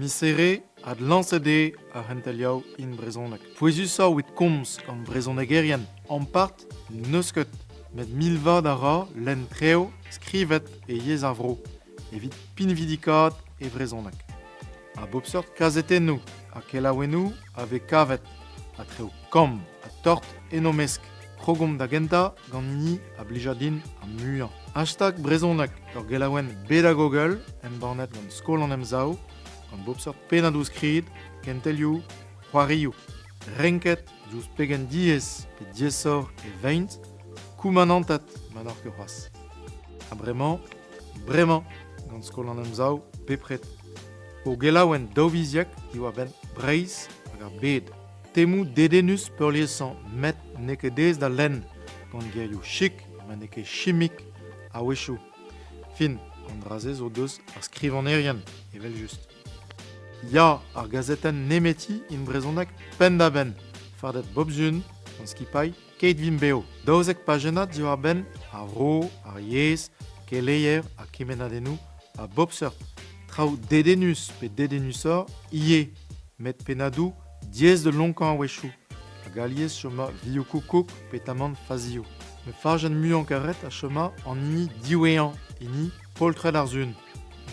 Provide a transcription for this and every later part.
Miz Here adlañset eo ar c'hentelioù in brezhoneg. Pouezusoc'h evit komz gant brezhonegerien ampart n'eus ket, met milvad a ra lenn trev skrivet e yezh ar vro evit pinvidikaat e vrezhoneg. A bep seurt kazetennoù ha kelaouennoù a vez kavet, ha traoù kamm ha tort en o mesk. Krogomp da gentañ gant hini a blija din ar muiañ. Hashtag brezhoneg, ur gelaouenn bedagogel embannet gant Skol an Emsav, gant bep seurt pennadoù-skrid, kentelioù, c'hoarioù. Renket diouzh pegen diaes pe diaesoc'h e veint, koumanantet ma n'oc'h ket c'hoazh. Ha bremañ, bremañ, gant Skol an Emsav bepred. O gelaouenn daouviziek diwar-benn Breizh hag ar bed. Temoù dedennus peurliesañ met n'eo ket aes da lenn gant gerioù chik ma n'eo ket chimik a-wechoù. Fin, an dra-se zo deus ar skrivagnerien, evel-just. Ya, ar gazetenn nemeti in brezhoneg penn-da-benn, fardet bep sun gant skipailh Keit Vimp Bev. 12 pajennad diwar-benn ar vro, ar yezh, keleier ha kemennadennoù a bep seurt. Traoù dedennus pe dedennusoc'h ivez, met pennadoù diaes da lonkañ a-wechoù, hag alies choma vioù-koukoug petamant fazioù. Ma fajenn muiañ-karet a choma an hini diwezhañ, hini poltred ar sun.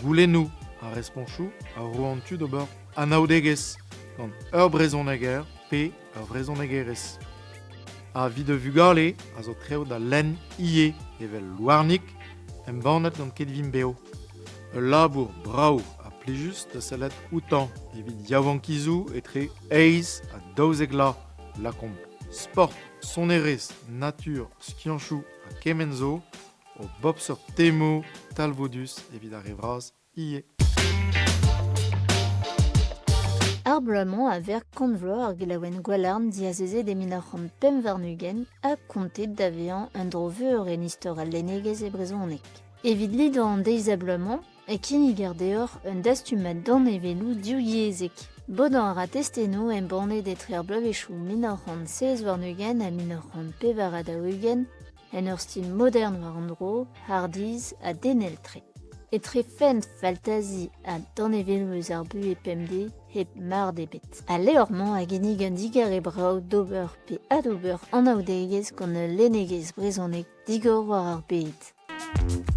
Goulennoù ha responchoù a ro an tu d'ober anaoudegezh gant ur brezhoneger pe ur vrezhonegerez. Ha evit da vugale a zo traoù da lenn ivez, evel Louarnig, embannet gant Kelvin Bev. Ul labour brav ha plijus da sellet outañ evit yaouankizoù etre eizh ha 12 vloaz, lakaomp. Sport, sonerezh, natur, skianchoù ha kement zo, o bep seurt temoù talvoudus evit ar re vras ivez. Ar bloaz-mañ a verk kant vloaz ar gelaouenn Gwalarn diazezet e 1925 ha kontet da vezañ un dro veur en istor al lennegezh e brezhoneg. Evit lidañ an deiz-ha-bloaz-mañ e kinniger deoc'h un dastumad danevelloù divyezhek. Bodañ a ra testennoù embannet etre ar bloavezhioù 1927 ha 1944 en ur stil modern war an dro, hardizh ha denel-tre. Etre fent, faltazi ha danevelloù eus ar buhez pemdez hep mard ebet. Al levr-mañ a ginnig un digarez brav d'ober pe adober anaoudegezh gant ul lennegezh brezhonek digor war ar bed.